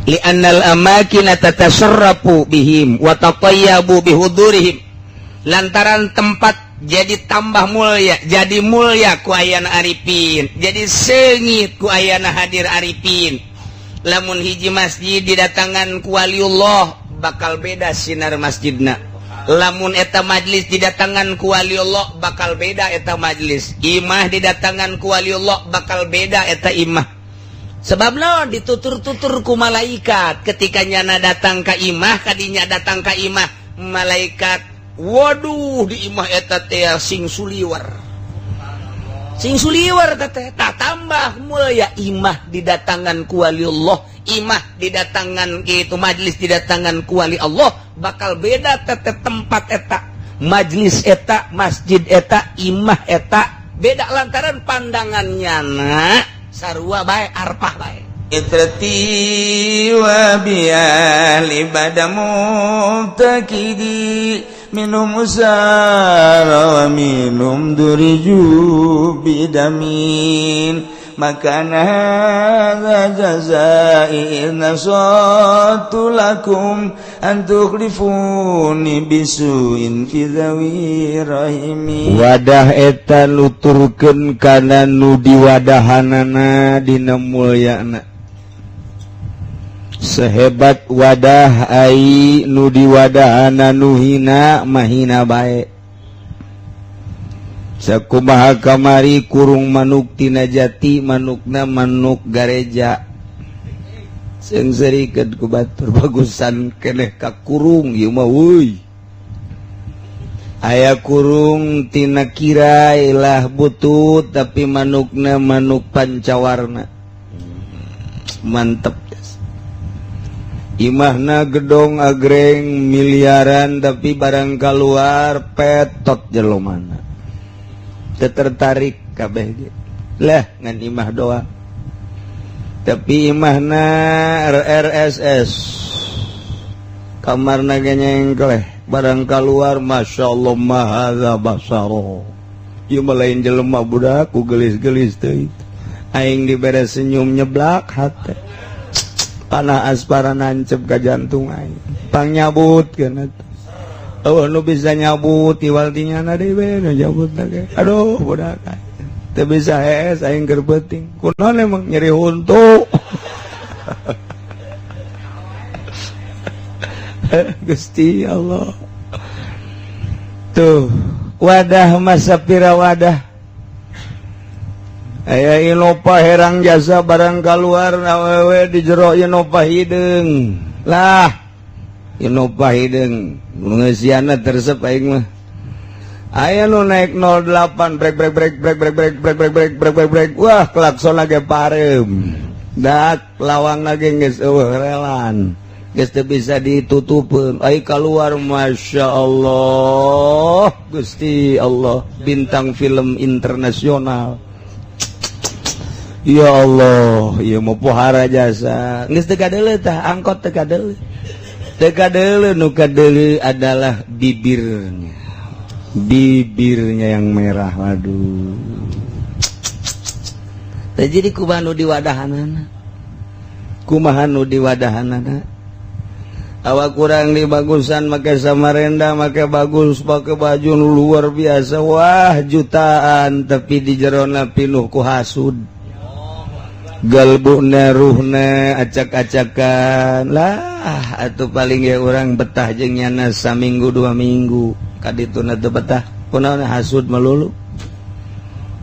Li'annal amakina tatasarrafu bihim wa tatayyabu bihudurihim, lantaran tempat jadi tambah mulia, jadi mulia ku ayana arifin, jadi seungit ku ayana hadir arifin. Lamun hiji masjid didatangan ku waliullah, bakal beda sinar masjidna. Lamun eta majlis didatangan ku waliullah, bakal beda eta majlis. Imah didatangan ku waliullah, bakal beda eta imah. Sebab naon? Ditutur-tutur ku malaikat ketika nyana datang ka imah, kadinya datang ka imah malaikat, waduh, di imah eta teh sing suliwer, sing suliwer teh. Tak tambah mulia imah didatangan ku waliullah, imah didatangan gitu, majlis didatangan ku wali Allah, bakal beda teh tempat eta, majlis eta, masjid eta, imah eta beda, lantaran pandangan nyana sarua bae, arpah bae. Itrati wa biali bada mubtakidi minum usara wa minum duriju bidamin makana hadza jazai in nasatu lakum an tukhlifuni bisuin fi dhawi rahimi. Wadah eta nuturkeun kana nu diwadahanana dina mulyana. Sehebat wadah, ai nu diwadahana nu hina mahina bae. Sakumaha kamari kurung manuk tina jati, manukna manuk gareja, seungseurikeun ku batur, bagusan keneh ka kurung ieu mah euy. Aya kurung tina kirai lah butut, tapi manukna manuk pancawarna, mantep. Imahna gedong agreng miliaran, tapi barang keluar petot jelomana, tertarik kabeh lah ngan imah doa. Tapi imahna RRSS, kamar nyengkleh, barang keluar, Masya Allah, mahaza basaro. Ieu mah lain jelema budak ku gelis-gelis teh. Aing dibere senyum nyeblak hate, panah aspara nancep ka jantung aing, pang nyabut kana. Oh, nu bisa nyabut iwal tinyana deui we nu nyabut teh. Aduh, budak teu bisa hees aing keur peuting. Kunaon emang? Nyeri huntu. Gusti Allah, tuh wadah masa pira wadah. Aya Innova herang jasa, barang keluar awewe di jero Innova hideung lah. Innova hideung ngeusiana tersep aing mah. Aya nu naik 08, brek brek brek brek brek brek brek brek brek brek brek brek, wah, klakson lagi parem dak, lawang lagi geus eueuh relan, geus teu bisa ditutupeun. Ai keluar, Masya Allah, Gusti Allah, bintang film internasional. Ya Allah, ieu mah pohara jasa. Geus teu kadeuleu tah angkot, teu kadeuleu. Teu kadeuleu, nu kadeuleu adalah bibirnya. Bibirnya yang merah, waduh. Teh jadi kumaha nu diwadahanana? Kumaha nu diwadahanana? Awak kurang dibagusan, make samarenda, make bagus, pakai baju nu luar biasa, wah, jutaan, tapi di jerona pinuh ku hasud. Galbuna, ruhna acak-acakan lah. Atau paling ya orang betah jeung nyana saminggu 2 minggu, kadituna teu betah. Kunaon? Hasud melulu.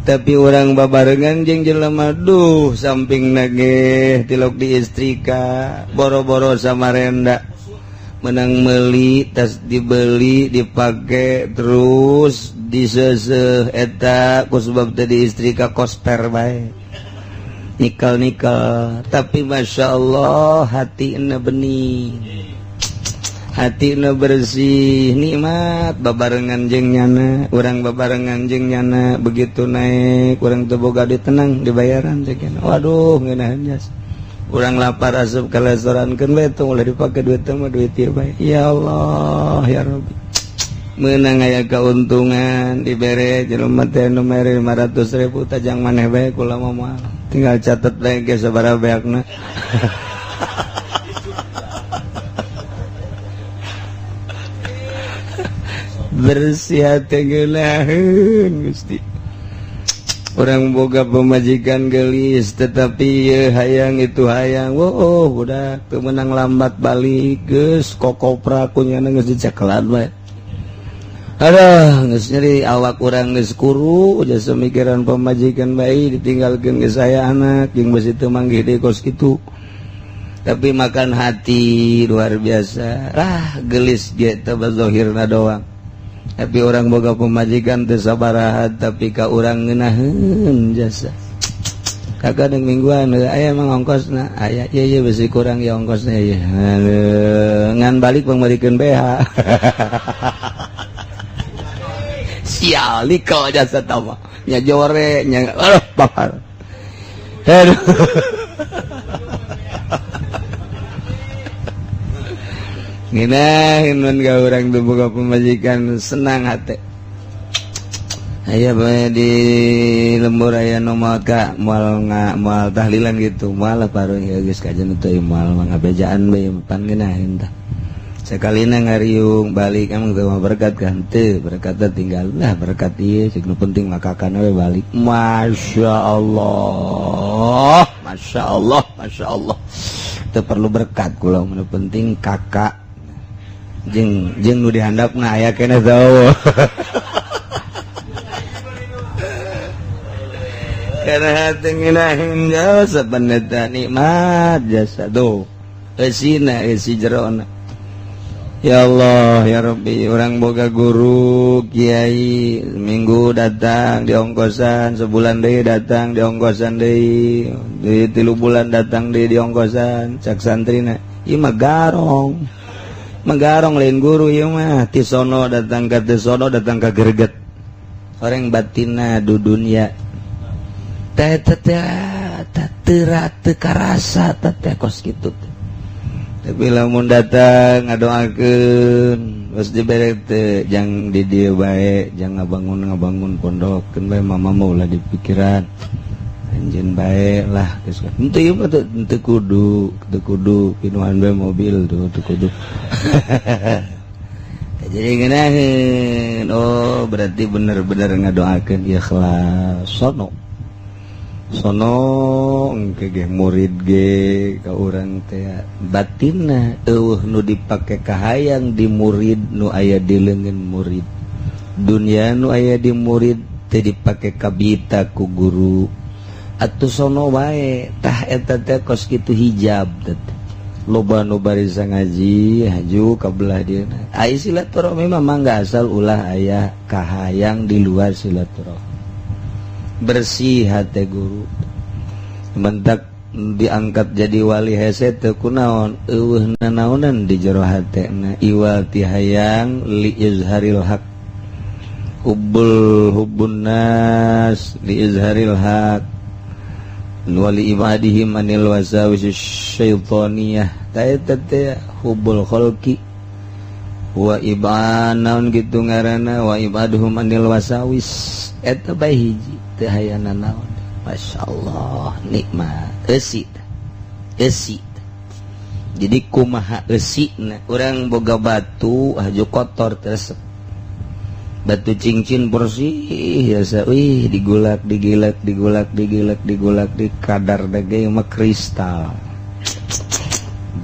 Tapi orang babarengan jeung jelema, duh, samping nage tilok di istrika, boro-boro samarenda menang meli tas, dibeli, dipakai, terus diseseh eta ku sebab tadi istrika kosper bae, nikel-nikel. Tapi Masya Allah, hati bening, hati bersih, nikmat babarengan jeung nyana. Urang babarengan jeung nyana, begitu naik urang teu boga duit, tenang, dibayaran ceuk. Waduh, ngeunaheun jas. Urang lapar asup ka restoran, keun we tong, ulah dipake duit mah, duit ieu bae. Ya Allah, ya Rabbi, menang aya keuntungan, dibere jelema teh nu mere 500 ribu, tajang maneh bae, kula mah moal, tinggal catet bae ge sabaraha beakna. Bersih hate ngeunaheun Gusti. Orang boga pemajikan gelis tetapi ye hayang itu hayang. Oh, udah kemenang lambat balik geus kokopra kunyana geus dicekelan bae. Aduh, geus nyeri awak urang geus kuru jasa mikiran pemajikan bae ditinggalkeun geus aya anak jeung besi teu manggih deui kos kitu. Tapi makan hati luar biasa. Ah, gelis ge teh zahirna doang. Tapi orang boga pemajikan teu sabaraha tapi ka urang ngeunaheun jasa. Kakak deung mingguan aya emang ongkosna, aya ieu ieu besi kurang ya ongkosna ieu. Ngan balik pangmerikeun BH. Sial kau jasa tama. Nya jore nya aduh bakar. Aduh. Ngeunaheun mun ka urang teu boga pemajikan senang hate. Aya bae di lembur aya nu maot ka moal moal tahlilan gitu, moal paruh ya geus kajen teu moal mah ngabejaan bae pan ngeunaheun tah. Sakalina ngariung balik emang teu mah berkat kan teu, berkatna tinggal lah berkat ieu cek nu penting mah kakana we balik. Masya Allah, Masya Allah, Masya Allah. Teu perlu berkat kula nu penting kakak jeung jeung nu dihandapna aya keneh teu. Karena hati ngeunaheun jasa pendeta nikmat jasa tuh eusina eusi jerona. Ya Allah ya Rabbi, orang boga guru kiai minggu datang di ongkosan, sebulan deui datang di ongkosan deui, di 3 bulan datang deui di ongkosan. Cak santrina ieu mah garong, mah garong lain guru ieu mah. Ti sono datang ka ti sono datang ka greget, orang batinna du dunya teh teh teu karasa teh kos kitu. Tapi lamun datang ngadoakeun geus dibere teh jang di dieu bae, jang ngabangun-ngabangun pondok keun bae mama mah ulah dipikiran. Anjeun bae lah geus. Henteu ieu mah teu kudu, teu kudu pinuhan bae mobil tuh teu kudu. Jadi ngeunaheun, oh berarti bener-bener ngadoakeun ikhlas. Sono sono engke ge murid ge ka urang teh batinna eueuh nu dipake kahayang di murid nu aya di leungeun murid, dunya nu aya di murid teh dipake kabita ku guru atuh sono wae tah eta teh kos kitu hijab teh loba nu barisa ngaji haju ka belah dieuna ai silaturahmi mah mangga asal ulah aya kahayang di luar silaturahmi. Bersih hati guru mentak diangkat jadi wali hese teu kunaon eueuh nanaonan di jero hatena iwal ti hayang li izharil haq hubbul hubbun nas li izharil haq wali ibadihim anil wasawis syaitaniyah ta eta teh hubbul khalqi wa ibanaun kitu ngaranna wa ibaduhum anil wasawis eta bae hiji teu hayana naon. Masyaallah nikmat eusi eusi. Jadi kumaha eusina urang boga batu haju kotor teresep batu cincin bersih biasa wih digulak digilak digulak digilak digulak di kadar dege mah kristal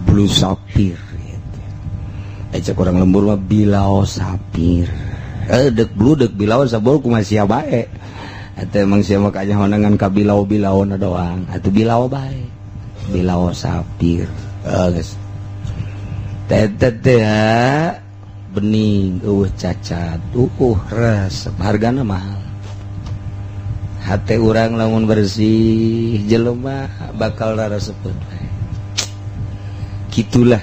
blue sapphire gitu. Cek orang lembur mah bilao sapir dek blue dek bilao sabol kumaha sia bae. Atau emang siapa kayaknya honangan ka bilau-bilau na doang atau bilau bae bilau sapir geus teh teh bening eueuh cacat resep hargana mahal. Hate urang lamun bersih jelema bakal rarasepeun bae. Kitulah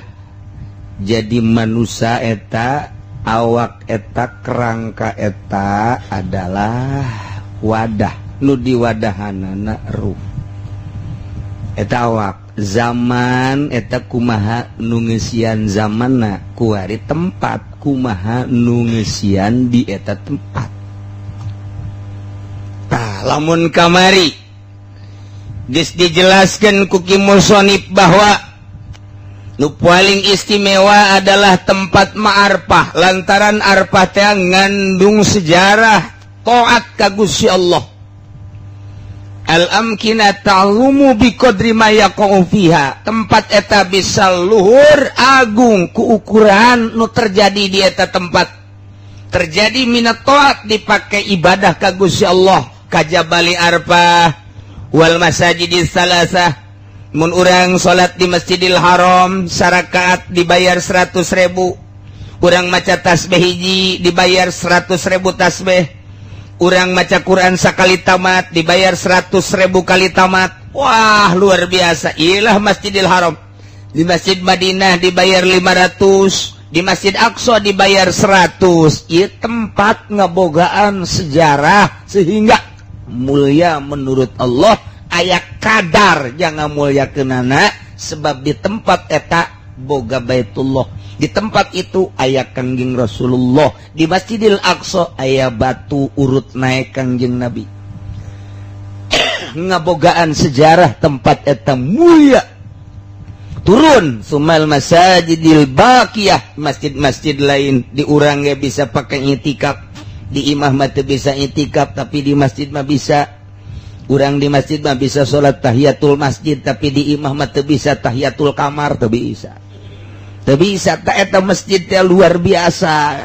jadi manusia eta awak eta kerangka eta adalah wadah nu diwadahanana ruh eta awak zaman eta kumaha nu ngeusian zamanna kuari tempat kumaha nu ngeusian di eta tempat. Tah lamun kamari geus dijelaskeun ku Ki Musonib bahwa Nu paling istimewa adalah tempat Ma'arpah, lantaran Arpah teh ngandung sejarah taat ka Gusti Allah. Al-amkina ta'lumu biqadri ma yaqa'u fiha. Tempat eta bisa luhur agung ku ukuran nu terjadi di eta tempat. Terjadi minat taat dipakai ibadah ka Gusti Allah, ka Jabali Arpah wal masajidis salasah. Mun urang salat di Masjidil Haram sarakaat dibayar 100.000, urang maca tasbih hiji dibayar 100.000 tasbih, urang maca Quran sakali tamat dibayar 100.000 kali tamat. Wah, luar biasa. Ilah Masjidil Haram. Di Masjid Madinah dibayar 500, di Masjid Aqsa dibayar 100. Ieu tempat ngebogaan sejarah sehingga mulia menurut Allah. Aya kadar jangan mulia kenana, sebab di tempat eta boga Baitullah, di tempat itu aya Kangjeng Rasulullah, di Masjidil Aqsa aya batu urut naik Kangjeng Nabi. Ngabogaan sejarah tempat eta mulia. Turun sumal masajidil baqiyah, masjid-masjid lain di urang ge bisa pakai itikaf, di imah mah teu bisa itikaf, tapi di masjid mah bisa. Urang di masjid mah bisa salat tahiyatul masjid, tapi di imah mah teu bisa tahiyatul kamar, teu bisa. Teu bisa. Ta eta masjid teh luar biasa,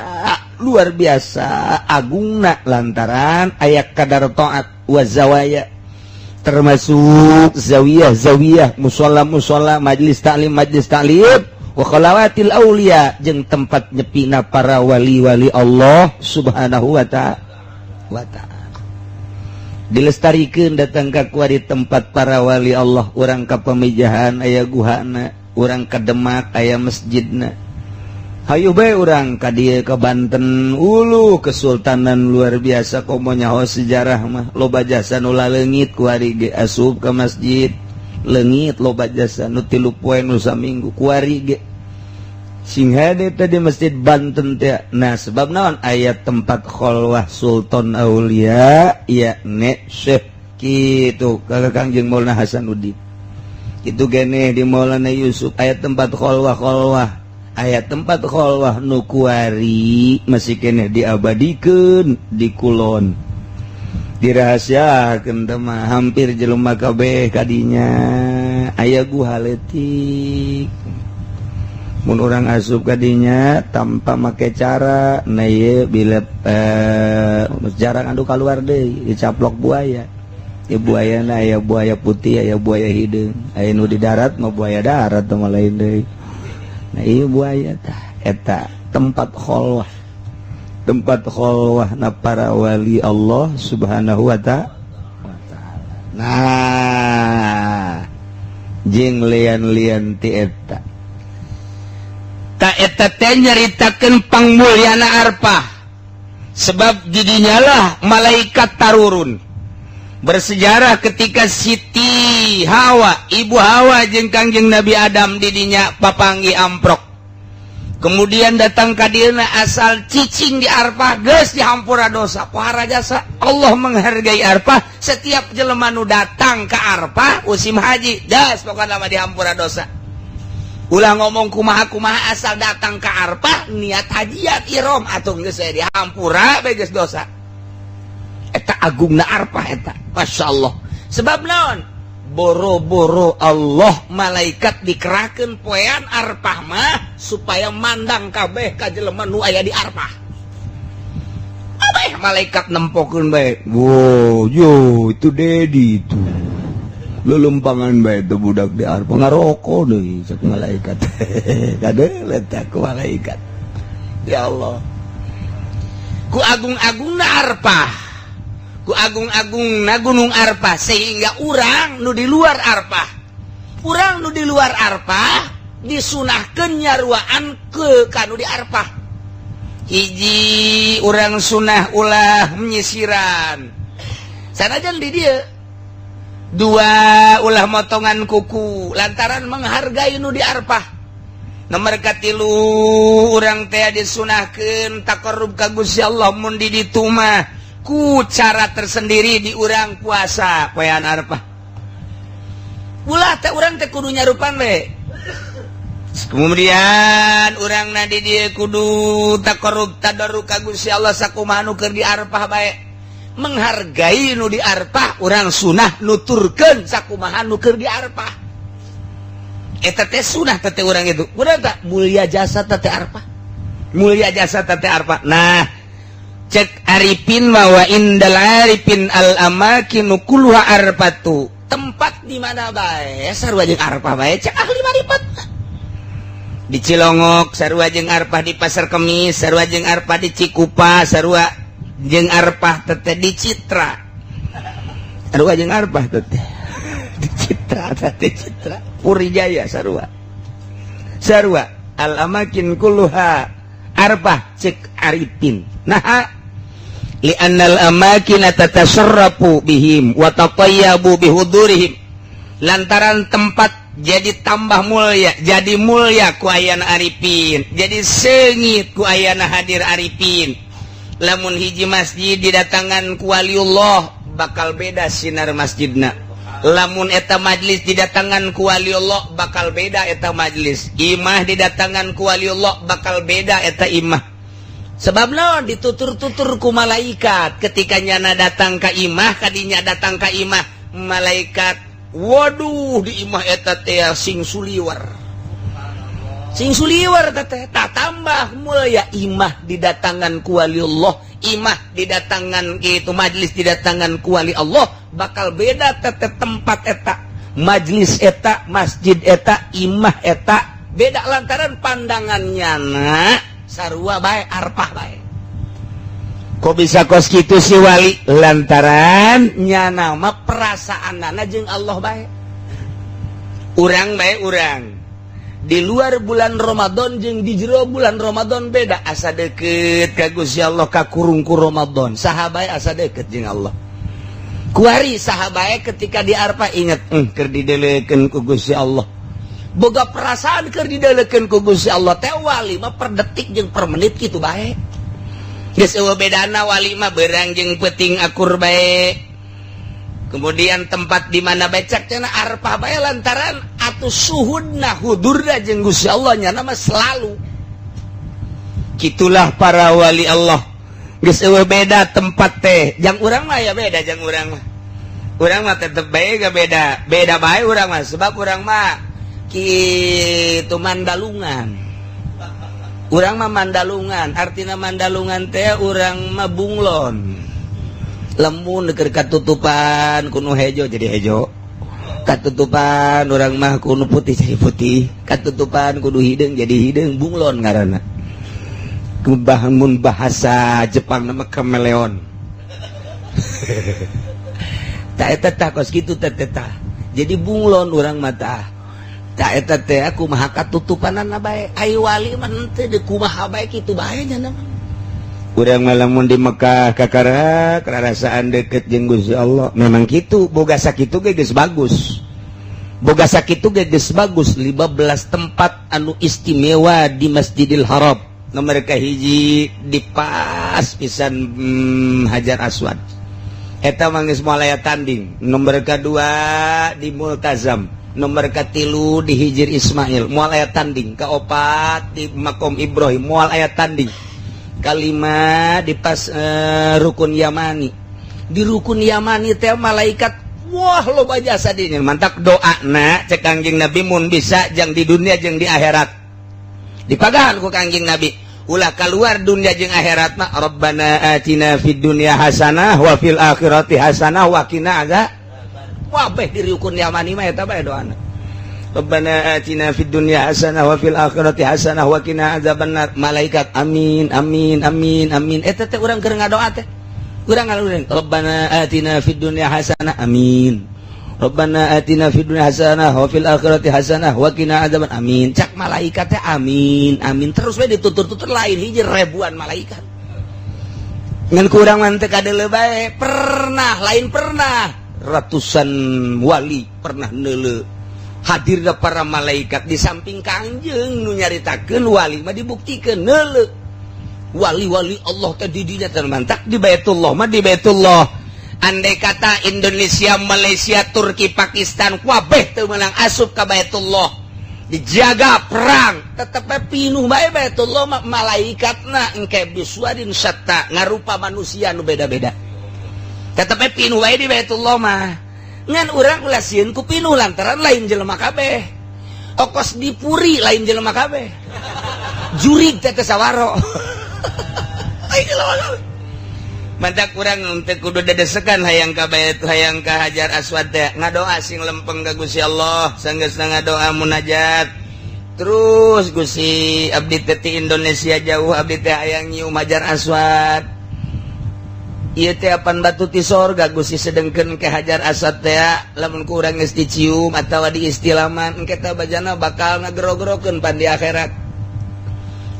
luar biasa agungna lantaran aya kadar taat. Wa zawaya, termasuk zawiyah zawiyah, musola musola, majlis taklim majlis taklim, wa khalawatil aulia, jeung tempat nyepina para wali-wali Allah Subhanahu wa ta'ala. Dilestarikan datang ka kuari tempat para wali Allah. Urang ka Pamijahan aya guhana, urang ka Demak aya masjidna, hayu bae urang ka dieu ka Banten. Ulu kesultanan luar biasa. Komo nyaho sejarah mah loba jasa nu laleungit. Kuari ge asup ka masjid leungit, loba jasa nu 3 poe, nu saminggu. Kuari ge sing hade teh di Masjid Banten teh. Nah, sebab naon? Aya tempat kholwah Sultan Aulia ya ne Syekh kitu ka Kangjeng Maulana Hasanuddin itu gene di Maulana Yusuf aya tempat kholwah kholwah, aya tempat kholwah nu kuari masih keneh diabadikeun di kulon, dirahasiakeun teh mah hampir jelema kabeh kadinya. Aya guha leutik, mun urang asup kadinya tanpa make cara, nah ieu bila jarang anu keluar deui, dicaplok buaya. Ya buaya na aya buaya putih, aya buaya hideung, aya nu di darat mah buaya darat mah lain deui. Nah, ieu buaya tah eta tempat kholwah, tempat kholwah na para wali Allah Subhanahu wa ta'ala. Nah, jeung lian-lian ti eta. Ta eta teh nyaritakeun pangmulyana Arpah, sebab didinyalah malaikat tarurun. Bersejarah ketika Siti Hawa, Ibu Hawa jeung Kangjeng Nabi Adam didinya papanggi amprok, kemudian datang ka dieuna, asal cicing di Arpah geus dihampura dosa. Pohara jasa Allah menghargai Arpah. Setiap jelema nu datang ke Arpah musim haji das pokokna mah dihampura dosa. Ulah ngomong kumaha kumaha, asal datang ke Arpah niat hajiat ihram atuh geus dihampura bae geus dosa. Eta agungna Arpah eta, Masya Allah. Sebab naon? Boro-boro Allah, malaikat dikerahkeun poean Arpah mah supaya mandang kabeh ka jelema nu aya di Arpah. Abeh malaikat nempokeun bae. Wow, yo itu Dedi itu. Lelumpangan bae itu budak di Arpah ngarokok deui, cek malaikat. Kade letak ku malaikat. Ya Allah. Ku agung-agungna Arpah, ku agung-agung na Gunung Arpah, sehingga urang nu di luar Arpah, urang nu di luar Arpah disunahkeun nyaruaan ke kanu di Arpah. Hiji, urang sunah ulah menyisiran sanajan di dia. Dua, ulah motongan kuku lantaran menghargai nu di Arpah. Nomor katilu, urang teh disunahkeun taqarrub ka Gusti Allah mun di ditu mah ku cara tersendiri, di urang puasa poean Arpah. Ulah teh urang teh kudu nyarupan we. Kemudian urang na di dieu kudu taqarrub tadarru ka Gusti Allah sakumaha nu keur di arpah bae, menghargai nu di arpah. Urang sunah nuturkeun sakumaha nu keur di arpah. Eta teh sunah teh urang itu. Urang tak mulia jasa teh arpah, mulia jasa teh arpah. Nah, cek arifin bahwa indal arifin al amakinu kulluha arfatu, tempat di mana bae sarua jeung arpah bae. Cek ahli marifat, di Cilongok sarua jeung arpah, di Pasar Kemis sarua jeung arpah, di Cikupa sarua jeung arpah teteh, di Citra sarua jeung arpah teteh, di Citra teteh, Citra Puri Jaya sarua sarua. Al amakin kulluha arpah cek arifin. Nah, li'annal amakina tatasarrafu bihim wa tatayyabu bihudurihim, lantaran tempat jadi tambah mulia, jadi mulia ku ayana arifin, jadi seungit ku ayana hadir arifin. Lamun hiji masjid didatangan ku waliullah, bakal beda sinar masjidna. Lamun eta majlis didatangan ku waliullah, bakal beda eta majlis. Imah didatangan ku waliullah, bakal beda eta imah. Sebab naon? Ditutur-tutur ku malaikat ketika nyana datang ka imah, kadinya datang ka imah malaikat, waduh, di imah eta teh sing suliwer, sing suliwer teh. Tak tambah mulia imah didatangan ku waliullah, imah didatangan itu, majlis didatangan ku wali Allah, bakal beda teh tempat eta, majlis eta, masjid eta, imah eta beda, lantaran pandangannya na sarua bae, arpah bae. Kok bisa kos kitu si wali? Lantaran nyana mah perasaan jeung Allah bae. Urang bae, urang di luar bulan Ramadan jeung di jero bulan Ramadan beda. Asa deket ka Gusti Allah kakurung ku Ramadan. Saha bae asa deket jeung Allah kuari. Saha bae ketika di arpa inget, keur didelekeun ku Gusti Allah, boga perasaan keur didelekeun ku Gusti Allah teh. Wali mah per detik jeung per menit kitu bae. Geus eueuh bedana. Wali mah beurang jeung peuting akur bae, kemudian tempat di mana becak cenah arpah bae, lantaran atuh suhudna, hudurna jeung Gusti Allah nya mah selalu. Gitulah para wali Allah. Geus eueuh beda tempat teh. Jang urang mah ya beda. Jang urang mah, urang mah tetep bae gak beda, beda bae urang mah, sebab urang mah kitu mandalungan. Urang mah mandalungan, artina mandalungan teh urang mah bunglon. Lamun keur katutupan ku nu hejo jadi hejo, katutupan urang mah ku nu putih jadi putih, katutupan ku nu hideung jadi hideung. Bunglon ngaranna. Mun bahasa Jepang nama kameleon. Tak eta tah kos kitu teh teh. Jadi bunglon urang mah tah. Tak eta teh aku mah katutupanana bae. Ai wali mah henteu, deui kumaha bae kitu bae nya mah. Urang mah lamun di Mekah kakara karasaan deket jeung Gusti Allah. Memang kitu, boga sakitu ge geus bagus. Boga sakitu ge geus bagus. 15 tempat anu istimewa di Masjidil Haram. Nomor kahiji di pas pisan Hajar Aswad. Eta mah geus moal aya tanding. Nomor kedua di Multazam. Nomor katilu di Hijir Ismail, moal aya tanding. Kaopat di Makom Ibrahim, moal aya tanding. Kalima di pas Rukun Yamani. Di Rukun Yamani teh malaikat wah loba jasa dinya. Mantak doa na cek Kangjeng Nabi mun bisa jang di dunia jeung di akhirat, dipagahan ku Kangjeng Nabi ulah keluar dunia jeung akhirat mah, Rabbana atina fid dunya hasanah wa fil akhirati hasanah wa qina azab. Wabeh di Rukun Yamani mah eta bae doana, Rabbana atina fid dunya hasanah wa fil akhirati hasanah wa qina azabannar. Malaikat amin, amin, amin, amin. Eta teh urang keur ngadoa teh urang ngalurin, Rabbana atina fid dunya hasanah, amin. Rabbana atina fid dunya hasanah wa fil akhirati hasanah wa qina azaban, amin. Cak malaikat teh amin, amin terus we ditutur-tutur, lain hiji, ribuan malaikat. Ngan kurang mah teu kadeuleu bae. Pernah, lain pernah, ratusan wali pernah neuleu hadirna para malaikat di samping Kangjeng. Nu nyaritakeun wali mah dibuktikeun neuleu wali-wali Allah teh di dinya teh. Mantak di Baitullah mah, di Baitullah, andai kata Indonesia, Malaysia, Turki, Pakistan kabeh teu meunang asup ka Baitullah. Dijaga perang tetep pinuh bae Baitullah mah malaikatna engke bisuarin syatta ngarupa manusia nu beda-beda. Tetep pinuh bae di Baitullah mah. Ngan urang ulah sieun ku pinuh lantaran lain jelema kabeh. Okos dipuri lain jelema kabeh. Jurig teh teu sawaro. Lain jelema kabeh. Mantak kurang teu kudu dedesekan hayang ka bait hayang ka Hajar Aswad teh ngadoa sing lempeng ka Gusti Allah sanggeusna ngadoa munajat terus Gusti abdi teh ti Indonesia jauh abdi teh hayang nyium Hajar Aswad ieu teh apan batu ti sorga Gusti sedengkeun ke Hajar Aswad teh lamun ku urang geus dicium atawa diistilaman engke teh bajana bakal ngagero-gerokeun pan di akhirat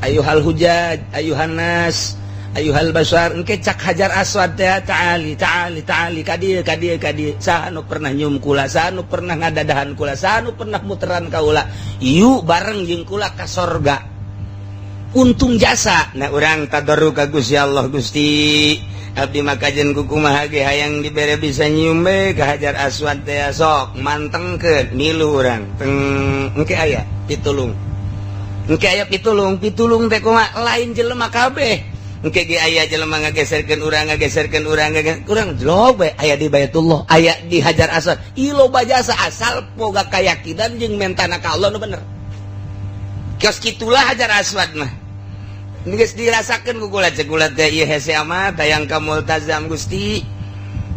ayuhal hujaj ayuhan nas ayuhal basar engke cak Hajar Aswad teh ta'ali ta'ali ta'ali ka dieu ka dieu ka dieu saha nu pernah nyium kula saha nu pernah ngadadahan kula saha nu pernah muteran kaula yuk bareng jeung kula ka sorga untung jasa nah urang tadarru ka Gusti Allah Gusti abdi makajen kukumaha ge hayang dibere bisa nyium we ka Hajar Aswad teh sok mantengkeun milu urang teng engke aya pitulung engke aya pitulung pitulung teh kumaha lain jelema kabeh engke ge aya jelema ngageserkeun urang ngageserkeun urang urang jelok bae aya di Baitullah aya di Hajar Aswad ieu loba jasa asal boga kayakinan jeung mentana ka Allah nu bener kios kitulah Hajar Aswad mah geus dirasakeun ku kula ceuk kula teh ieu hese amat hayang ka Multazam Gusti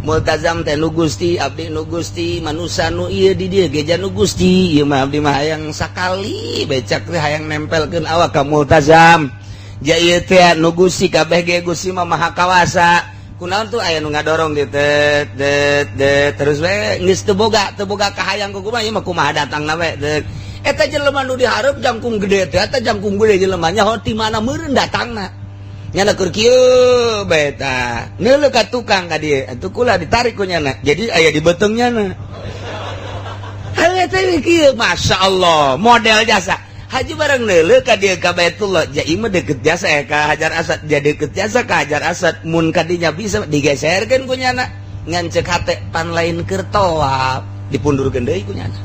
Multazam teh nu Gusti abdi nu Gusti manusa nu ieu di dieu ge nu Gusti ieu mah abdi mah hayang sakali becak teh hayang nempelkeun awak ka Multazam ja ieu teh nu Gusti kabeh ge Gusti mah maha kawasa kunaon tuh aya nu ngadorong di tet det det terus we geus teu boga kahayang ku kumaha ieu mah kumaha datangna we det eta jelema nu dihareup jangkung gede teh eta jangkung gede jelema nya ti mana meureun datangna nyana keur kieu bae tah neuleuh ka tukang ka dieu atuh kula ditarik ku nyana jadi aya di beuteung nyana heuh teh kieu masyaallah model jasa haji bareng neuleuh ka dieu ka Baitullah ja ieu mah deket jasa ya ka Hajar Aswad ja deket jasa ka Hajar Aswad mun ka dinya bisa digeserkeun ku nyana ngan ceuk hate pan lain keur tawaf dipundurkeun deui ku nyana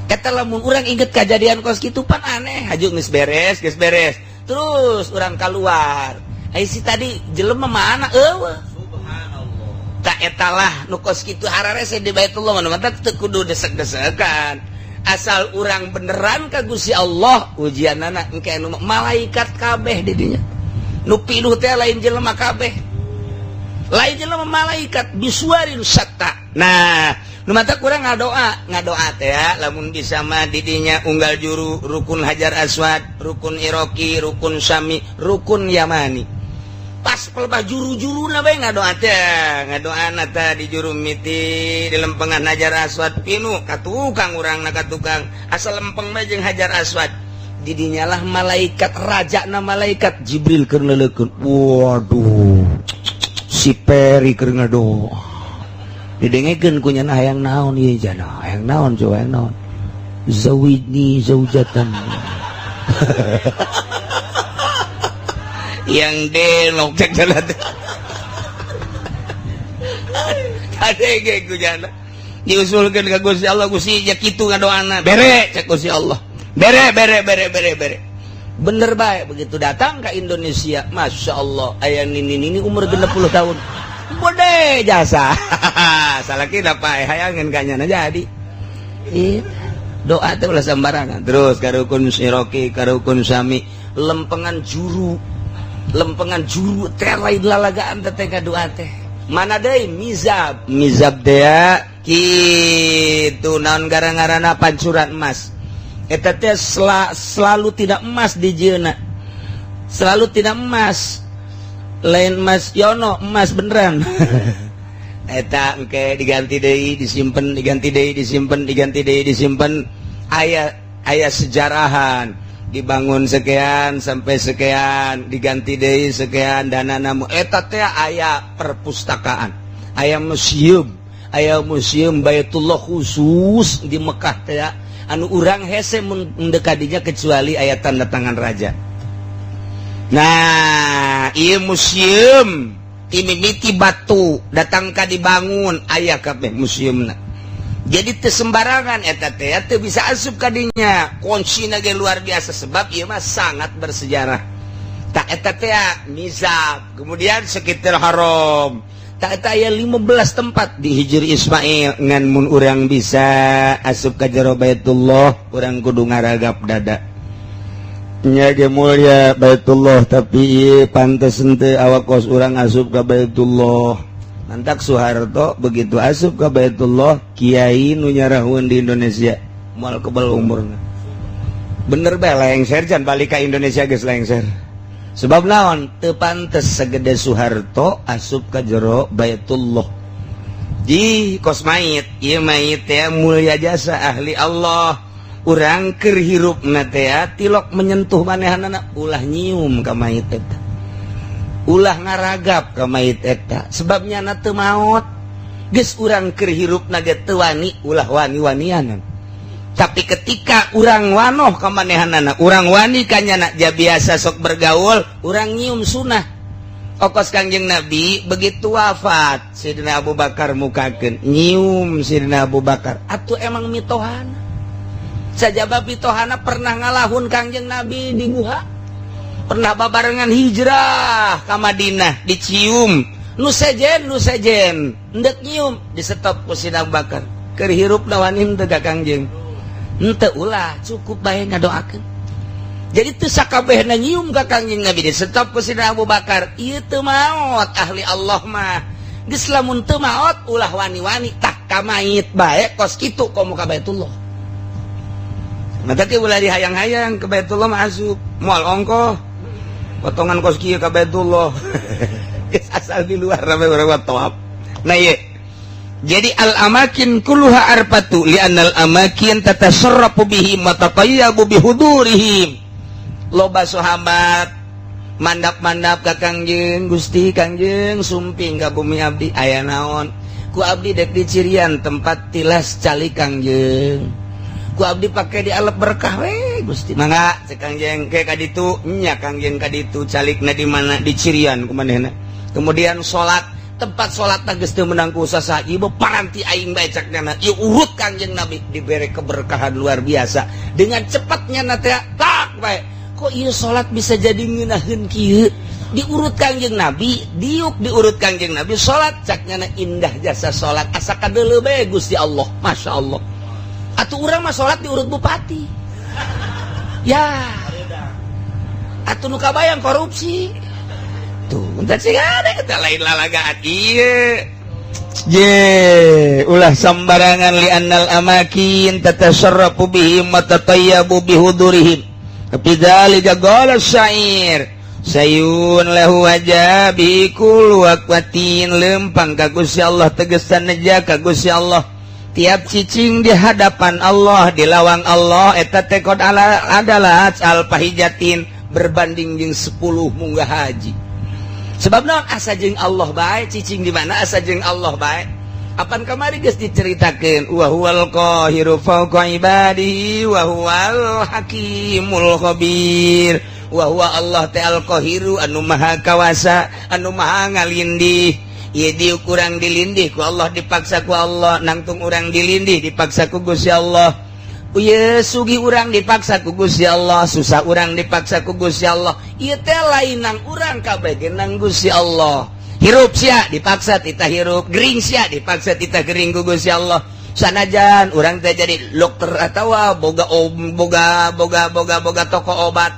eta lamun urang inget kejadian kos kitu pan aneh haju geus beres terus urang keluar ai si tadi jelema mana eueuh subhanallah ta eta lah nu kos kitu hararese di Baitullah mah mata teu kudu desek-desekan asal urang beneran ka Gusti Allah ujianana engke anu malaikat kabeh di dinya nu pinuh teh lain jelema kabeh lain jelema malaikat bisuarin syatta nah nu mata kurang ngadoa ngadoa teh ya lamun bisa mah di dinya unggal juru rukun Hajar Aswad rukun Iroki rukun Sami rukun Yamani pas pelbah juru-juruna bae ngadoa teh ngadoana teh di juru miti di lempengan Hajar Aswad pinuh ka tukang urangna ka tukang asal lempeng bae jeung Hajar Aswad di dinya lah malaikat rajana malaikat Jibril keur neuleukeun waduh si Peri keur ngadoa didengekeun ku nyana hayang naon ieu jana hayang naon coba hayang naon zawidni zaujatan yang delok cek jalan kadege ku jana diusulkeun ka Gusti Allah Gusti ja kitu ngadoana bere cek Gusti Allah bere bere bere bere bere bener bae begitu datang ke Indonesia Masya Allah aya nini-nini umur 60 tahun bode jasa salah kita pak hayangan kanyana jadi doa teh ulah sembarangan terus karukun siroki karukun sami lempengan juru teh lain lalagaan teh doa teh mana deui mizab mizab teh kitu naon gara-garana pancuran emas eta teh selalu tidak emas di jieuna selalu tidak emas lain emas yono emas beneran eta engke diganti deui disimpen diganti deui disimpen diganti deui disimpen aya aya sejarahan dibangun sekian sampai sekian diganti deui sekian dana namu eta teh aya perpustakaan aya museum Baitullah khusus di Mekah teh anu urang hese mun mendekatinya kecuali aya tanda tangan raja. Nah ieu museum timimiti batu datang ka dibangun aya kabeh museumna. Jadi teu sembarangan eta teh, teu bisa asup kadinya. Kuncina ge luar biasa, sebab ieu mah sangat bersejarah. Tak eta teh mizab, kemudian sekitar haram. Tak eta aya 15 tempat di Hijir Ismail. Ngan mun urang bisa asup ka jero Baitullah, urang kudu ngaragap dada. Nya ge mulia Baitullah, tapi ieu pantes henteu awak kos urang asup ka Baitullah. Mantak Soeharto begitu asup ka Baitullah, kiai nu nyarahun di Indonesia moal kebal umurna. Bener bae, lengser can balik ka Indonesia geus lengser. Sebab naon? Teu pantes segede Soeharto asup ka jero Baitullah. Ji kos mayit, ieu mayit teh mulia jasa, ahli Allah. Urang keur hirupna teh tilok menyentuh manehanana, ulah nyium ka mayit eta, ulah ngaragap ka mayit eta, sebabnya na teu maot. Geus urang keur hirupna ge teu wani, ulah wani-wanianan. Tapi ketika urang wanoh ka manehanana, urang wani ka nyana, ja biasa sok bergaul, urang nyium sunah. Okos Kangjeng Nabi begitu wafat Sayyidina Abu Bakar mukakeun, nyium Sayyidina Abu Bakar. Atuh emang mitohana, sajaba mitohana pernah ngalahun Kangjeng Nabi di guha, pernah babarengan hijrah ka Madinah, dicium. Nu sejen, nu sejen endek nyium, disetop ku Sayyidina Abu Bakar. Keur hirup wani henteu ka Kangjeng? Henteu, ulah, cukup bae ngadoakeun. Jadi teu sakabehna nyium ka Kangjeng Nabi disetop ku Sayyidina Abu Bakar. Ieu teu maot, ahli Allah mah. Geus lamun teu maot, ulah wani-wani. Tak ka mayit bae kos kitu, komo ka Baitullah. Mata ke ulah dihayang-hayang ke Baitullah mah, asup moal ongkoh potongan kos kieu ka Baitullah. Geus asal di luar rame urang mah tawaf. Nah, ieu jadi al amakin kulluha arfatu li'annal amakin tatasarrafu bihim wa tatayyabu bihudurihim. Loba sahabat mandap-mandap ka Kangjeng, "Gusti Kangjeng, sumping ka bumi abdi." "Aya naon?" "Ku abdi dek dicirian tempat tilas calik Kangjeng, ku abdi pake dialep berkah we, Gusti." "Mangga," cek Kangjeng. "Ke ka ditu nya, Kangjeng, ka ditu calikna." "Di mana?" "Di cirian ku manehna." Kemudian salat, tempat salat geus teu meunang ku saha. "Ieu paranti aing bae," cak nyana. Ieu urut Kangjeng Nabi, dibere keberkahan luar biasa. Dengan cepatnya na teh tak bae, kok ieu salat bisa jadi ngeunaheun kieu? Diurut Kangjeng Nabi, diuk diurut Kangjeng Nabi salat, cak nyana indah jasa salat, asa kadeuleu bae Gusti Allah. Masya Allah. Atuh urang mah salat diurut bupati ya, atuh nu kabayang korupsi tuh. Entar sih ada kita lain lalagaan ieu. Je ulah sembarangan li'annal amakin tatasarrafu bihim wa tatayyabu bihudurihim. Bidzalika qala syair sayun lahu wajabi kullu waqtin. Lempang ka Gusti Allah, tegesan neja ka Gusti Allah. Tiap cicing di hadapan Allah, di lawang Allah eta teh qad ala adalah al pahijatin, berbanding jeung 10 munggah haji. Sebab naon? Asa jeung Allah bae, cicing di mana asa jeung Allah bae. Apan kamari geus diceritakeun, wa huwal qahiru fawqa ibadihi wa huwal hakimul khabir. Wa huwa Allah teh al qahiru, anu maha kawasa, anu maha ngalindih. Ieu diuk urang dilindih ku Allah, dipaksa ku Allah. Nangtung urang dilindih, dipaksa ku Gusti Allah. Ieu sugih urang dipaksa ku Gusti Allah, susah urang dipaksa ku Gusti Allah. Ieu teh lain nang urang, kabeh ge nang Gusti Allah. Hirup sia dipaksa tita hirup, gering sia dipaksa tita gering ku Gusti Allah. Sanajan urang teh jadi dokter atawa boga om, boga boga boga boga toko obat,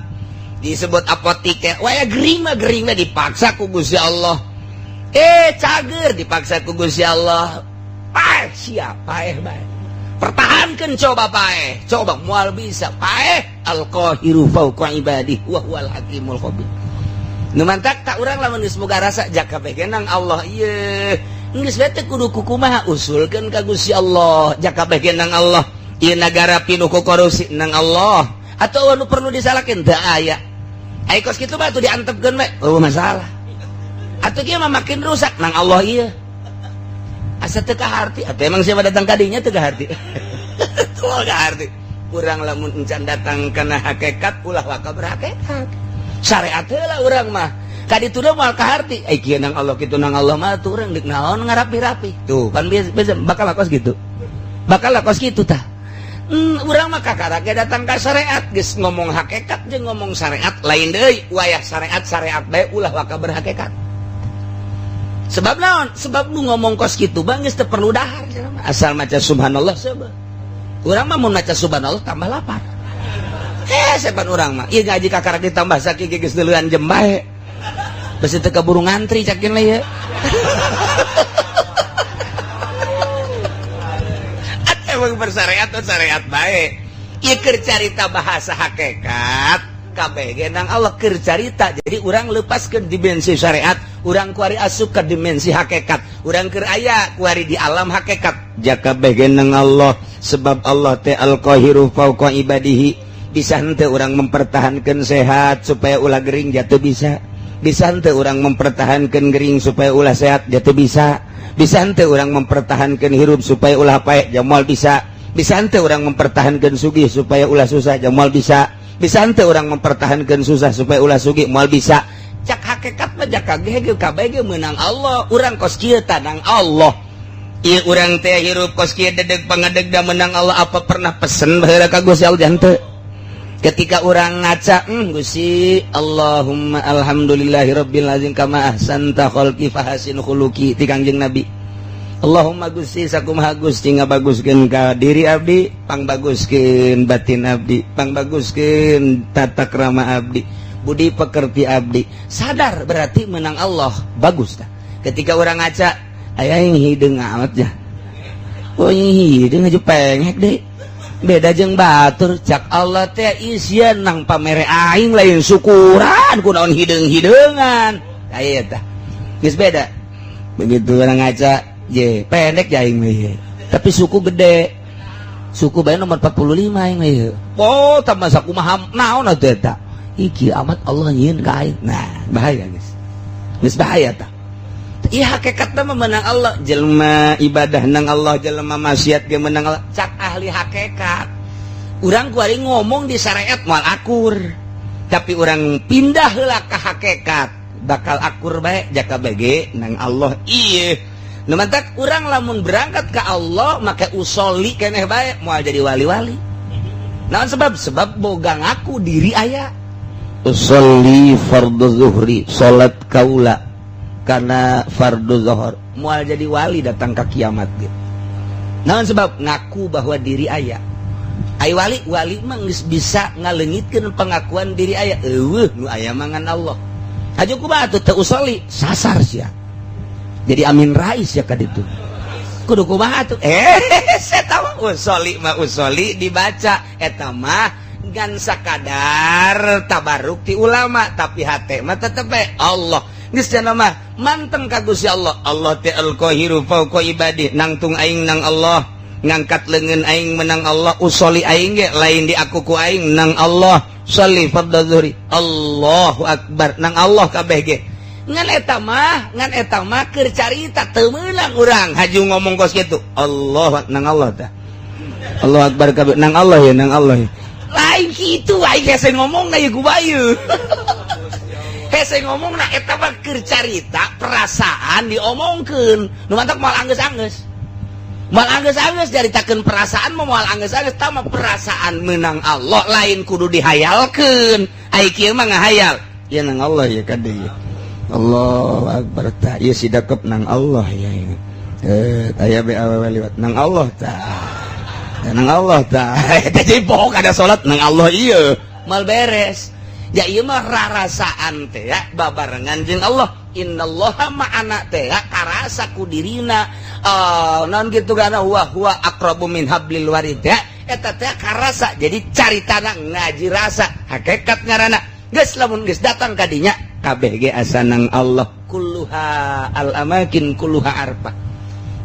disebut apotik teh, waya gering mah, gering mah dipaksa ku Gusti Allah. Cager dipaksa ku Gusti Allah. Paeh sia, paeh bae, pertahankan, coba paeh, coba moal bisa paeh. Al qahiru fawqa ibadihi wa huwal hakimul khabir. Nu mantak tak urang lamun geus boga rasa jaka kabeh nang Allah, ieu geus bae teh kudu kukumaha, usulkeun ka Gusti Allah. Jaka kabeh nang Allah. Ieu nagara pinuh ku korupsi, nang Allah atau anu perlu disalahkeun teu aya. Ai kos kitu mah atuh diantepkeun we, oh masalah atau kieu mah makin rusak. Nang Allah ieu asa teu kaharti. Atau emang siapa datang kadinya teu kaharti? Tuh kaharti urang lamun encan datang kana hakikat. Ulah waka berhakikat, syariat heula urang mah. Kaditu teh moal kaharti. Ai kieu nang Allah, kitu nang Allah mah, tuh urang deuk naon ngarapi-rapi? Tuh kan biasa, biasa bakal kos gitu. Bakal lah kos kitu tah. Urang mah kakara ge datang ka syariat, geus ngomong hakikat jeung ngomong syariat lain deui. Wayah syariat syariat bae, ulah waka berhakikat. Sebab naon? Sebab nu ngomong kos kitu bang geus teu perlu dahar, asal maca subhanallah. Sebab urang mah mun maca subhanallah tambah lapar. Sepan urang mah ieu ngaji kakara ditambah sakieu geus deuleuan jem bae, besi teu kaburu ngantri cakin lah ieu. Emang bersyariat atau syariat bae ieu keur carita bahasa hakikat kabeh ge nang Allah keur carita. Jadi urang lepas ke dimensi syariat, urang kuari asup ke dimensi hakikat, urang keur aya kuari di alam hakikat. Jaka kabeh ge nang Allah, sebab Allah teh al-qahiru fauqa ibadihi. Bisa henteu urang mempertahankan sehat supaya ulah gering? Jatuh bisa. Bisa henteu urang mempertahankan gering supaya ulah sehat? Jatuh bisa. Bisa henteu urang mempertahankan hirup supaya ulah paeh? Jamal bisa. Bisa henteu urang mempertahankan sugih supaya ulah susah? Jamal bisa. Bisa henteu urang mempertahankan susah supaya ulah sugih? Moal bisa. Cak hakikat mah jaka ge kabeh ge meunang Allah. Urang kos kieu tanang Allah. Ieu urang teh hirup kos kieu dedeg pangadeg da menang Allah. Apa pernah pesen baheula ka Gusti Allah? Henteu. Ketika urang ngaca, Gusti Allahumma alhamdulillahirabbil alamin kama ahsanta khalqi fahasin khuluqi ti Kangjeng Nabi. Allahumma Gusti, sakumaha Gusti ngabaguskeun ka diri abdi, pangbaguskeun batin abdi, pangbaguskeun tata krama abdi, budi pekerti abdi. Sadar berarti menang Allah, bagus tah. Ketika urang ngaca, aya yang hideung amat ya. Oh, hideung aja pengek deh. Beda jeung batur. Cak Allah teh isian nang pamere aing, lain syukuran kunaon hideung-hideungan. Aya tah geus beda. Begitu urang ngaca, je pendek ya aing mah, tapi suku gede, suku bae nomor 45 aing mah. Oh, tambah sakumaha naon atuh eta iki amat Allah nyieun ka aing. Nah, bahaya geus, geus bahaya tah. Iya, hakikatna mah menang Allah. Jelema ibadah nang Allah, jelema maksiat ge menang Allah. Cak ahli hakikat, urang kuari ngomong di syariat moal akur, tapi urang pindah heula ka hakikat bakal akur bae. Jaka bege nang Allah. Ieu nu mantak urang lamun berangkat ke Allah make usoli keneh bae moal jadi wali-wali. Naon sebab? Sebab boga ngaku diri aya. Usolli fardhu zuhri, salat kaula karena fardu zuhur. Moal jadi wali datang ke kiamat gitu. Naon sebab? Ngaku bahwa diri aya. Ai wali, wali mah geus bisa ngalengitkeun pengakuan diri aya. Eueuh nu aya mangan Allah. Haju kumaha atuh teu usoli? Sasar sia. Jadi Amin Rais ya ka ditu. Kudu kumaha atuh? Saya mah usoli mah usoli dibaca eta mah ngan sakadar tabaruk ti ulama, tapi hate mah tetep bae Allah. Geus cenah mah manteng ka Gusti Allah. Allah teh al-qahiru fauqa ibadi, nangtung aing nang Allah, ngangkat leungeun aing menang Allah, usoli aing ge lain di aku ku aing nang Allah. Sholli fardhu zuhri, Allahu akbar, nang Allah kabeh ge. Ngan eta mah, ngan eta mah keur carita, teu meunang urang haju ngomong kos kitu. Allah nang Allah tah. Allah akbar kabeh nang Allah ya, nang Allah ya. Lain kitu, aing hese ngomong na ieu kubayu. Hese ngomong na eta mah keur carita perasaan diomongkeun. Nu mantak moal anggeus-anggeus. Moal anggeus-anggeus caritakeun perasaan mah moal anggeus-anggeus. Tah mah perasaan menang Allah lain kudu dihayalkeun. Ai kieu mah ngahayal. Ya nang Allah ya kade ya. Allahu akbar ta, ieu si dakep nang Allah ya. Aya be awewe liwat nang Allah ta. Nang Allah ta. Eta jadi bohong ada salat nang Allah ieu. Mal beres. Ya ieu mah rarasaan teh ya babarengan jeung Allah. Innallaha ma'ana teh ya karasa ku dirina. Naon kitu kana huwa huwa aqrabu min hablil warid ya. Eta teh karasa. Jadi caritana ngaji rasa hakikat ngaranna. Geus lamun geus datang ka dinya kabeh ge asa nang Allah. Kulluha al amakin kulluha arfah.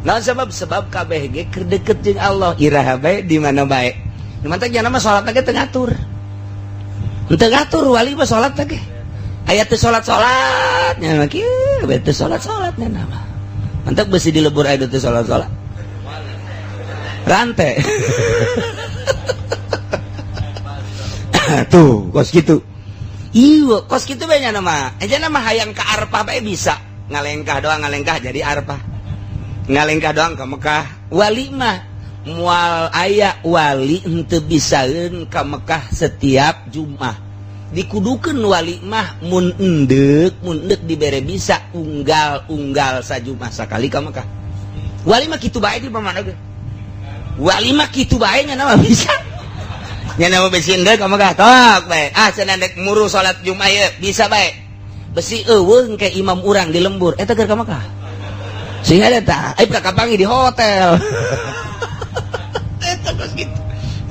Naon sebab? Sebab kabeh ge keur deket jeung Allah. Iraha bae di mana bae. Nu mantak nya mah salat ge teu ngatur. Teu ngatur wali mah salat ge. Aya teu salat-salat nya mah kieu bae teu salat-salat nya mah. Mantak besi dilebur aya teu salat-salat. Rantai. Tuh, kos kitu. Iya, kos kitu bae nya mah. Aja mah hayang ka Arfah bae bisa. Ngalengkah doang, ngalengkah jadi Arfah. Ngalengkah doang ke Mekah. Wali mah Moal aya wali henteu bisaeun ka Mekah setiap Jumat. Dikudukeun wali mah mun endek dibere bisa unggal-unggal sajumat sakali ka Mekah. Wali mah kitu bae di mana ge. Wali mah kitu bae nya mah bisa. Nya mah besi endek ka Mekah tok bae. Ah, cenah dek muru salat Jumat ieu bisa bae. Besi euweuh ke imam urang di lembur eta keur ka Mekah. Sehingga eta ai kapanggih di hotel. Eta kos kitu.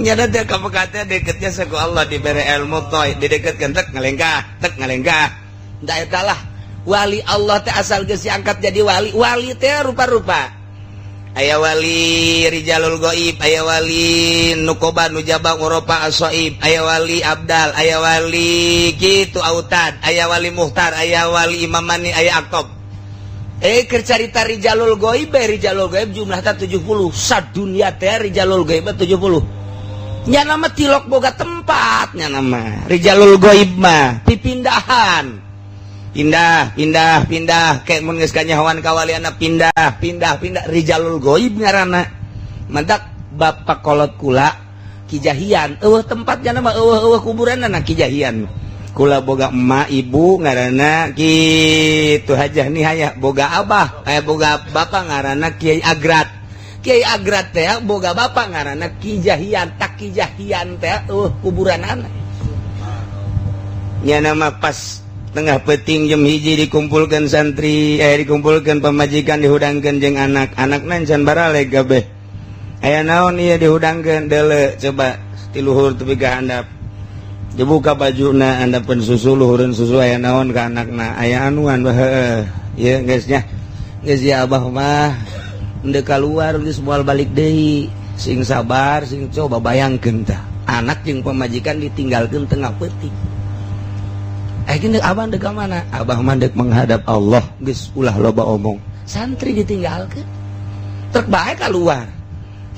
Nyana teh ka Mekah teh deketnya saku Allah dibere ilmu toy, dideketkeun tek ngalengkah, tek ngalengkah. Da eta lah wali Allah teh asal geus diangkat jadi wali. Wali teh rupa-rupa. Aya wali rijalul goib, aya wali nukoba, nujaba, urafa, asoib, aya wali abdal, aya wali kitu autad, aya wali muhtar, aya wali imamani, aya aqtab. Keur carita rijalul goib, rijalul goib jumlahna 70. Sadunya teh rijalul goib 70. Nya nama tilok boga tempat nya nama rijalul goib mah pipindahan. Pindah, pindah, pindah, kayak mun geus kanyahoan kawaliana pindah, pindah, pindah, rijalul goib ngaranna. Mantak bapak kolot kula Ki Jahian, euweuh tempatnya nama euweuh euweuh kuburanna Ki Jahian. Kula boga emak ibu ngaranna kitu Hajah Nihaya, boga abah, boga bapak ngaranna Kiai Agrat. Kiai Agrat teh boga bapak ngaranna Ki Jahian, tak Ki Jahian teh euweuh kuburanana. Nya nama pas tengah peting jam 1 dikumpulkan santri, dikumpulkan pemajikan, dihudangkan jeung anak anak can baraleg kabeh. Aya naon ieu dihudangkeun? Deuleu coba ti luhur tepi ka handap, dibuka bajuna, handapeun susu, luhureun susu. Aya naon ka anakna? Aya anuan bah, heueuh ieu geus nya, geus ya, abah mah endek keluar geus moal balik deui, sing sabar, sing. Coba bayangkeun tah, anak jeung pamajikan ditinggalkeun tengah peuting. Gini, abah dek mana? Abah mah dek menghadap Allah, geus ulah loba omong. Santri ditinggalkeun. Trek bae keluar.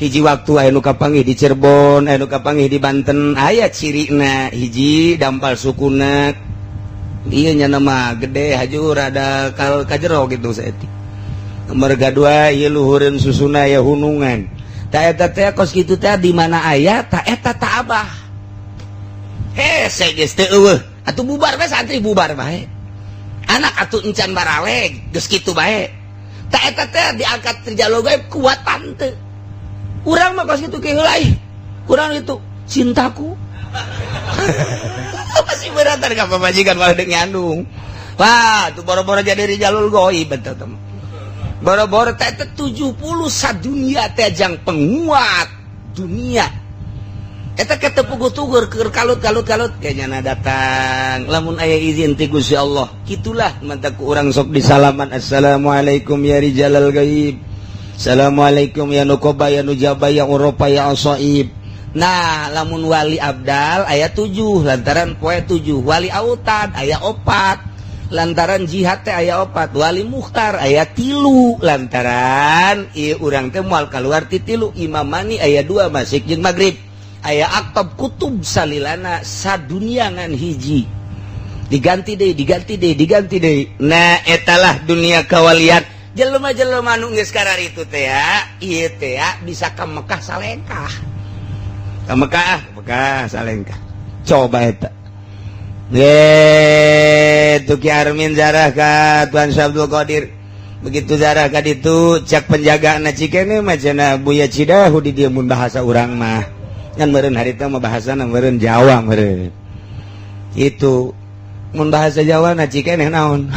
Hiji waktu aya nu kapanggih di Cirebon, aya nu kapanggih di Banten, aya cirina hiji dampal sukuna. Ieu nya nama gede haju rada kal kajero gitu saeutik. Nomor kadua ieu luhureun susuna aya hunungan. Ta eta teh kos kitu teh di mana aya ta eta ta abah. Hese geus teu euweuh. Atuh bubar bae santri, bubar bae. Anak atuh encan baraleg, geus kitu bae. Ta eta teh diangkat rijalul gaib kuat tante. Urang mah kos kitu ke heula ih. Kurang itu cintaku. Masih beratan ka pamajikan malah deuk nyandung. Wah, tuh boro-boro jadi rijalul gaib eta teh. Boro-boro teh 70 sadunia teh jang penguat dunia. Eta ketepugu tugur keur kalut kalut kalut kayaknya datang lamun aya izin ti Gusti Allah. Kitulah mantak ku urang sok disalaman, assalamualaikum ya rijalal gaib, assalamualaikum ya nukoba, ya nujaba, ya urafa, ya asaib. Nah, lamun wali abdal aya 7 lantaran poe 7, wali autad aya 4 lantaran jihad teh aya 4, wali mukhtar aya 3 lantaran ieu urang teh moal kaluar ti 3, imamani aya 2 masyrik jeung maghrib, aya aqtab kutub salilana sadunia ngan hiji diganti deui, diganti deui, diganti deui. Nah, etalah dunia kawalian. Jelema-jelema nu geus kararitu teh ya ieu teh ya bisa ka Mekah salengkah, ka Mekah, Mekah salengkah. Coba eta Ye, Ki Armin zarah ka Tuan Syabdul Qadir. Begitu zarah ka ditu, cak penjaga na cikene mah cenah Buya Cidahu di dieu mun bahasa urang mah. Ngan meureun harita mah bahasana meureun Jawa meureun. Itu mun bahasa Jawa na cikene naon?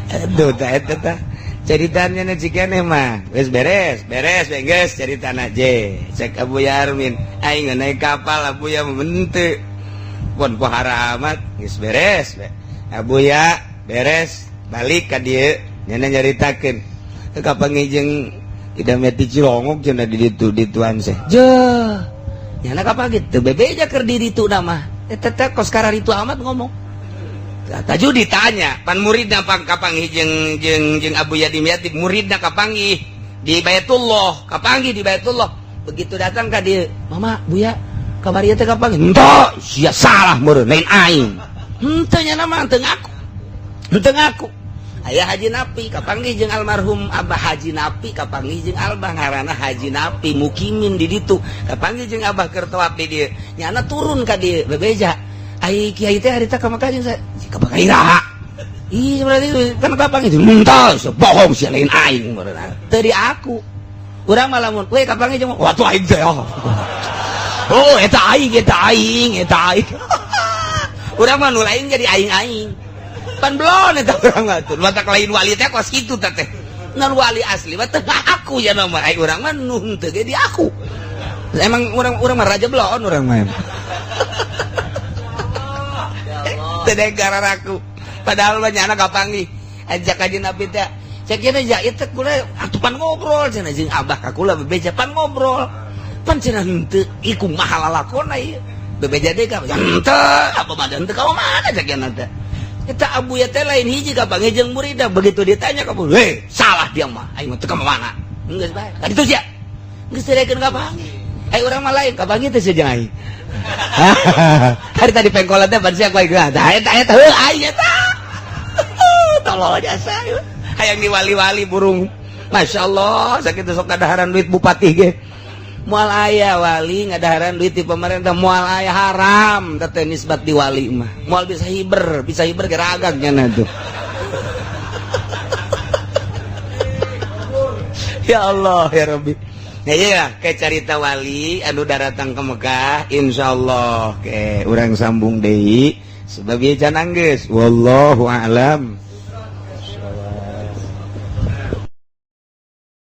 Aduh, tah eta tah. Ceritanya na cikene mah geus beres, beres geus caritana je. Cek Abu Yarmin, aing naik kapal Abu ya henteu. Pon pohara amat geus beres. Abu ya beres balik ka dieu nya nyaritakeun. Kapanggih jeung Ida Meti Cilongok cenah di ditu di tuan seh. Je. Nyana kapanggih teu bebeja keur di ditu mah. Eta teh kos kararitu amat ngomong. Taju ditanya, pan muridna pang kapanggih jeung jeung jeung Abu Yadim Yatim, muridna kapanggih di Baitullah, kapanggih di Baitullah. Begitu datang ka dieu, "Mama, Buya, kamari teh kapanggih?" "Henteu, sia salah meureun, lain aing." "Henteu nya mah teu ngaku." Henteu ngaku. Aya Haji Napi kapanggih jeung almarhum Abah Haji Napi, kapanggih jeung Abah ngaranna Haji Napi mukimin di ditu, kapanggih jeung Abah keur tawaf di dieu, nyana turun ka dieu bebeja, "Ai kiai teh harita ka Mekah jeung ka Mekah iraha?" Ih, berarti kan kapanggih muntah, bohong sia, lain aing meureun. Teu di aku. Urang mah lamun we kapanggih jeung waktu aing teh. Oh, eta aing, eta aing, eta aing. Urang mah nu lain jadi aing-aing. Pan belon eta urang mah tuh. Matak lain wali teh kos kitu teh teh. Non wali asli mah teu aku ya nama ai urang mah nu henteu ge di aku. Emang urang urang mah raja belon urang mah. Teu gara aku. Padahal mah nyana kapanggih. Ajak aja Nabi teh. Cek cenah ja ieu teh kula atuh pan ngobrol cenah jeung abah ka kula bebeja pan ngobrol. Pan cenah henteu ieu kumaha lalakonna ieu. Bebeja deui ka henteu apa mah henteu ka mana cek cenah teh. Eta abu ya teh lain hiji kapanggih jeung murida, begitu ditanya ka, "Hei, salah dia mah. Aing mah teu ka mana." Geus bae. Ka ditu sia. Geus teu kapanggih. Ai urang mah lain kapanggih teh jeung aing. Hari tadi pengkolan teh ban sia ku aing. Tah eta eta heuh aing eta. Tolol jasa. Hayang diwali-wali burung. Masya Allah, sakit sok kadaharan duit bupati ge. Moal aya wali ngadaharan duit di pemerintah, moal aya, haram teh nisbat di wali mah. Moal bisa hiber, bisa hiber ge ragag nya tuh. Ya Allah ya Rabbi. Ya iya, kayak carita wali anu daratang ke Mekah, insyaallah ke urang sambung deui sebab ieu can anggeus. Wallahu a'lam.